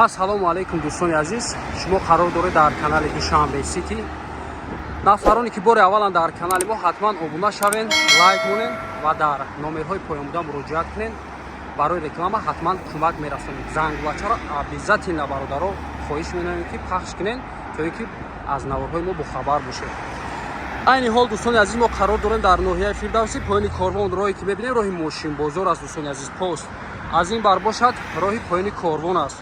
Ассалому алайкум, дӯстони азиз. Шумо қарор доред дар канали Душанбе Сити. Нафароне ки бори аввалан дар канали мо, ҳатман обуна шавен, лайк монен ва дар номерҳои поёнбуда муроҷиат кунен. Барои реклама ҳатман кӯмак мерасонед. Зангулачаро обязательно, бародаро, хоҳиш менамоем, ки пахш кунен, то ин ки аз наворҳои мо бохабар бошед. Айни ҳол, дӯстони азиз, мо қарор дорем дар ноҳияи Фирдавсӣ, поёни Корвон. Роҳе ки мебинем, роҳи Мошинбозор аст, дӯстони азиз. Пост аз ин бар бошад, роҳи поёни Корвон аст,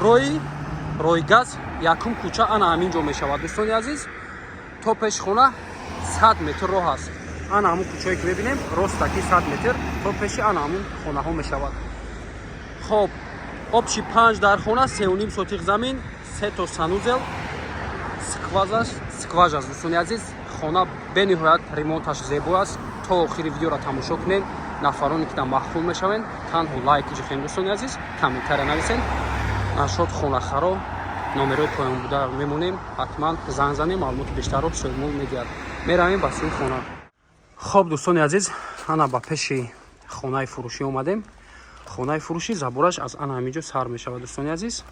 роҳи Ройгаз, якум кӯча ана ҳамин ҷо мешавад, дӯстони азиз. То пеши хона 100 метр роҳ аст. Ана ҳамун кӯчае ки мебинем, ростаки 100 метр то пеши ана ҳамун хонаҳо мешавад. Хоб, общий панҷ дар хона, 3,5 сотих замин, се то санузел, скваж аст, дӯстони азиз. Хона бениҳоят ремонташ зебо аст. То охири видеоро тамошо кунед. Нафароне ки дар маъқул мешавен, танҳо лайк ҷихем, дӯстони азиз, комментария нависен. Нашод хонахаро, номерҳои поён буда мемонем, ҳатман занг занем, маълумоти бештарро соҳибмулк медиҳад. Меравем ба сӯи хона. Хоб, дӯстони азиз, ана ба пеши хонаи фурӯшӣ омадем. Хонаи фурӯшӣ забораш аз ана ҳамин ҷо сар мешавад, дӯстони азиз.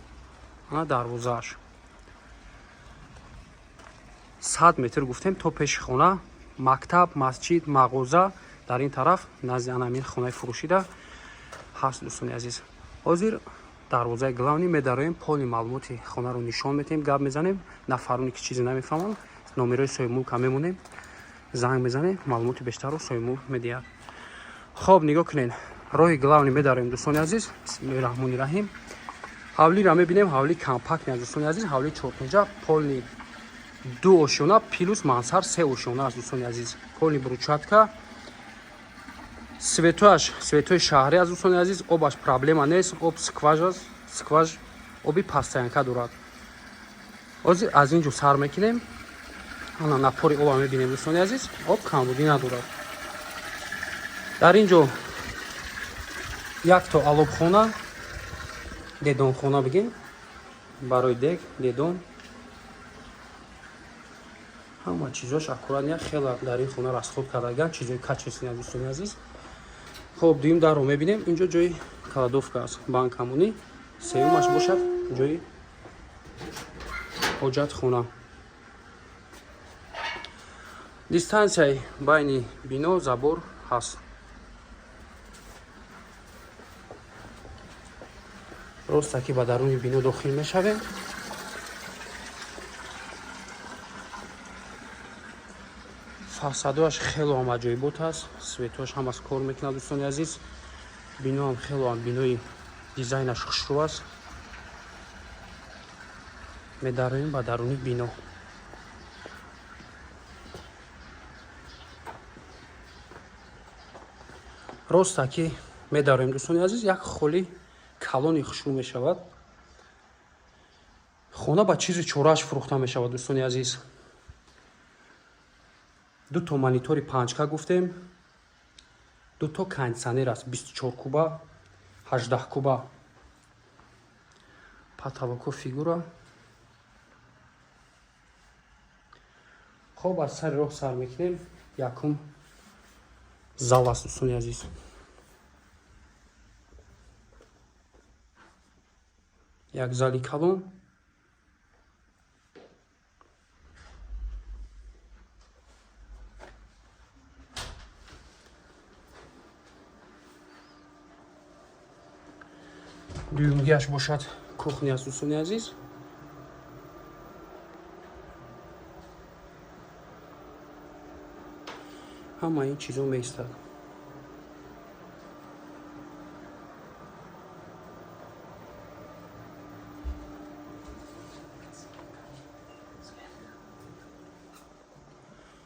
Ана дарвозааш. 100 метр гуфтем то пеши хона. Мактаб, масҷид, мағоза дар ин тараф, назди ана ҳамин хонаи фурӯшида ҳаст, дӯстони азиз. Ҳозир дарвозаи главный медароем, полный маълумоти хонаро нишон метиҳем, гап мезанем. Нафароне ки чизе намефаҳманд, номерои соҳибмулка мемонем, занг мезанем, маълумоти бештарро соҳибмулк медиҳад. Хоб, нигоҳ кунед, роҳи главный медароем, дӯстони азиз. Бисмиллоҳи раҳмони раҳим. Ҳавлиро мебинем, ҳавли компактный аст, дӯстони азиз. Ҳавли чоркунҷа, полный ду ошёна плюс мансард, се ошёна аст, дӯстони азиз. Полный брусчатка, светоаш светои шаҳрӣ аст, дӯстони азиз. Обаш проблема нест, об скваж аст, скваж оби постоянка дорад. Ҳозир аз ин ҷо сар мекунем. Ана напори оба мебинем, дӯстони азиз, об камбудӣ надорад. Дар ин ҷо якто алобхона, дедонхона бигем, барои дег, дедон, ҳама чизош аккуратно. Хела дар ин хона расход кардаган, чизои качественный, дӯстони азиз. Хоб, дуюм дарро мебинем. Инҷо ҷои кладовка аст, банкамонӣ. Сеюмаш бошад ҷои ҳоҷатхона. Дистанцияи байни бино забор ҳаст. Ростаки ба даруни бино дохил мешавем. Фасадоаш хело ҳам аҷоибот аст, светоаш ҳамас кор мекунад, дӯстони азиз. Биноам хело ҳам бинои дизайнаш хушрӯ аст. Медароем ба даруни бино. Ростаки медароем, дӯстони азиз, як холи калони хушрӯ мешавад. Хона ба чизи чорааш фурӯхта мешавад, дӯстони азиз. Дуто монитори 5К гуфтем, дуто кондитсионер аст, 24 куба, 18 куба. Потолоко фигура. Хоб, аз сари роҳ сар мекунем. Якум зал аст, дӯстони азиз. Як зали калон. Дуюмгиаш бошад кухня аст, дӯстони азиз. Ҳама ин чизо меистад.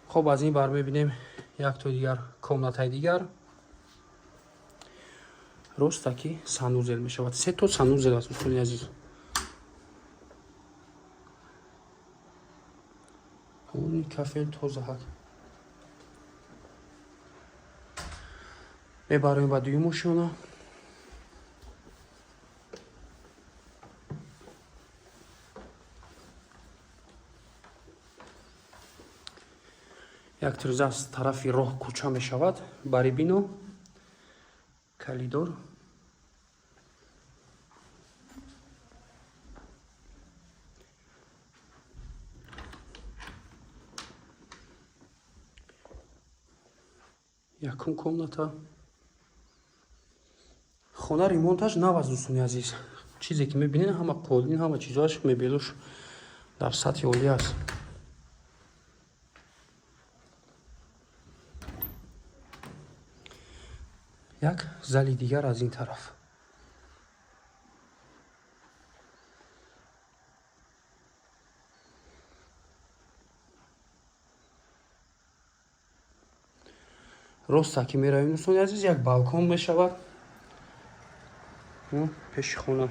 Хоб, аз ин бар мебинем якто дигар комнатаи дигар. Ростаки санузел мешавад, се то санузел аст, дӯстони азиз. Кафел тозаҳак. Мебароем ба дуюм ошёна. Як тиреза аз тарафи роҳ, кӯча мешавад бари бино. Коридор. Якум комната. Хона ремонташ нав аст, дӯстони азиз. Чизе ки мебинед, ҳама қолин, ҳама чизоаш, мебелуш дар сатҳи олӣ аст. Як зали дигар аз ин тараф. Роста ки меравем, дӯстони азиз, як балкон мешавад пеши хона.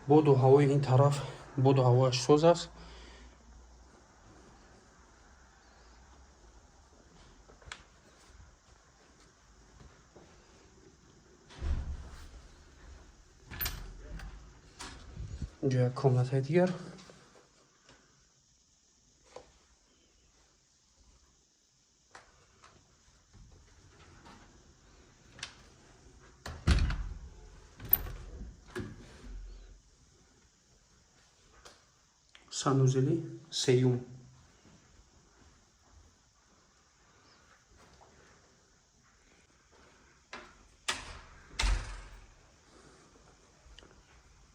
Боду ҳавои ин тараф, боду ҳавояш соз аст. Инҷо як комнатаи дигар. Санузели сеюм.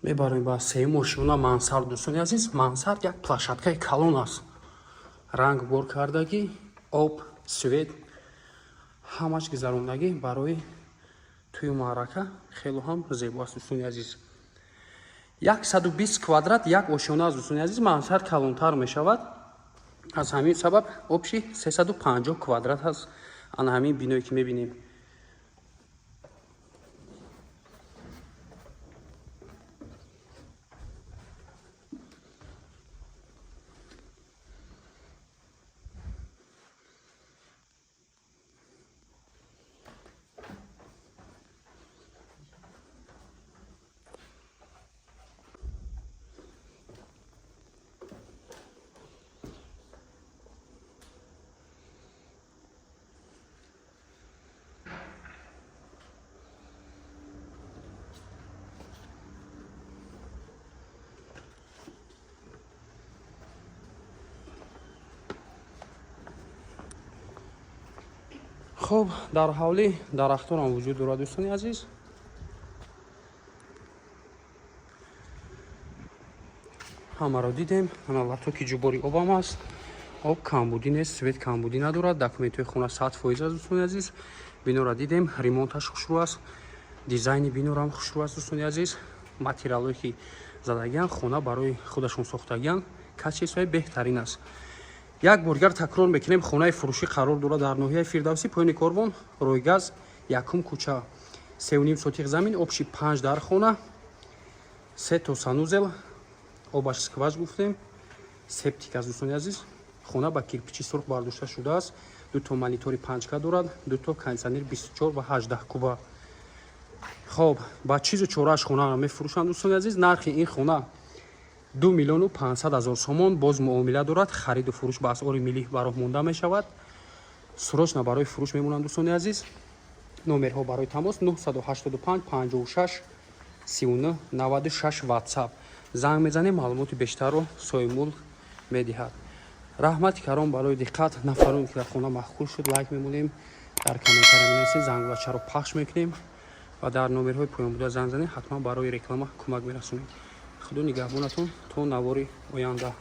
Мебарем ба сеюм ошёна, мансард. Дӯстони азиз, мансард як площадкаи калон аст, ранг бор кардагӣ, об, свет ҳамаш гузарондагӣ, барои тӯю маърака хело ҳам зебо аст, дӯстони азиз. 120 квадрат як ошёна аст, дӯстони азиз. Мансард калонтар мешавад, аз ҳамин сабаб общий 350 квадрат аст ана ҳамин биное ки мебинем. Хуб, дар ҳавлӣ дарахтонам вуҷуд дорад, дӯстони азиз. Ҳамаро дидем. Ана лотоки ҷубори обам аст, об камбудӣ нест, свет камбудӣ надорад. Документҳои хона 100% аст, дӯстони азиз. Бинора дидем, ремонташ хушрӯ аст, дизайни бинорам хушрӯ аст, дӯстони азиз. Материалое ки задагиан, хона барои худашон сохтагиан, качествои беҳтарин аст. Як бор дигар такрор мекунем: хонаи фурӯшӣ қарор дорад дар ноҳияи Фирдавсӣ, поёни корвон, ройгаз, якум кӯча, 3,5 сотих замин, общий панҷ дар хона, се то санузел, обаш скваж гуфтем, септик аст, дӯстони азиз. Хона ба кирпичи сурх бардошта шудааст, дуто монитори 5К дорад, дуто кондитсионер 24 ва 18 куба. Хоб, ба чизу чорааш хонаро мефурӯшанд, дӯстони азиз. Нархи ин хона 2 500 000 сомон, боз муомила дорад. Хариду фурӯш ба асъори миллӣ ба роҳ монда мешавад. Срочно барои фурӯш мемонанд, дӯстони азиз. Номерҳо барои тамос: 985 56 39 96, WhatsApp. Занг мезанем, маълумоти бештарро соҳибмулк медиҳад. Раҳмати калон барои диққат. Нафароне ки дар хона маъқул шуд, лайк мемонем, дар комментария менависем, зангулачаро пахш мекунем ва дар номерҳои поёнбуда занг занем, ҳатман барои реклама кӯмак мерасонем. Худо нигаҳбонатон то навори оянда.